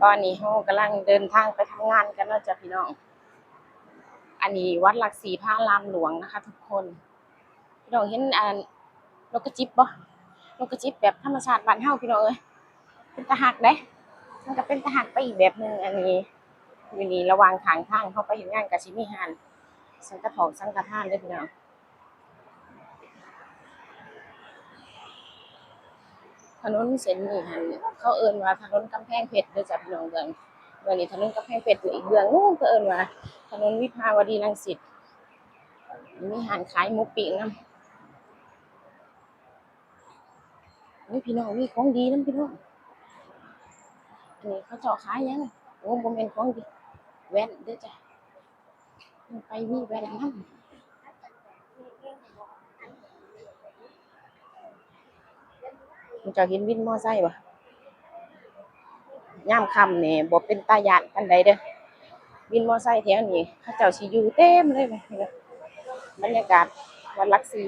ຕອນນີ້ເຮົາກຳລັງເດີນທາງໄປທຳງານກັນເນາະຈ້ະພີ່ນ້ອງ. ອັນນີ້ວັດຫຼັກສີ່ພະອາລາມຫຼວງນະຄະທຸກຄົນ. ພີ່ນ້ອງເຫັນອັນນົກກະຈິບບໍ່? ນົກກະຈິບແບບທຳມະຊາດບ້ານເຮົາພີ່ນ້ອງເອີຍ ເປັນຕາຮັກເດ້. ມັນກະເປັນຕາຮັກໄປອີກແບບໜຶ່ງ. ອັນນີ້ ຢູ່ນີ້ລະຫວ່າງຂ້າງທາງເຮົາໄປເຮັດງານກະຊິມີຮ້ານສັງກະຖອກສັງກະທານເດີພີ່ນ້ອງ. ຖະໜົນເສັ້ນນີ້ຫັ້ນ ເຂົາເອີ້ນວ່າຖະໜົນກຳແພງເພັດເດີຈ້ະພີ່ນ້ອງ. ເບື້ອງ ເບື້ອງນີ້ຖະໜົນກຳແພງເພັດ ແລະ ອີກເບື້ອງໜຶ່ງເຂົາເອີ້ນວ່າຖະໜົນວິພາວະດີລັງສິດ. ມີຮ້ານຂາຍໝູປີ້ງນຳ. ໂອ້ຍ ພີ່ນ້ອງ ມີຂອງດີນຳພີ່ນ້ອງ. ອັນນີ້ເຂົາເຈົ້າຂາຍຫຍັງ? ໂອ້ ບໍ່ແມ່ນຂອງດີ ແວ່ນເດີຈ້ະ. ໄປມີແວ່ນນຳ. ເຈົ້າເຫັນວິນມໍໄຊບໍ່? ຍາມຄ່ຳນີ້ບໍ່ເປັນຕາຢ້ານປານໃດເດີ. ວິນມໍໄຊແຖວນີ້ເຂົາເຈົ້າຊິຢູ່ເຕັມເລີຍ. ບັນຍາກາດວັດຫຼັກສີ່.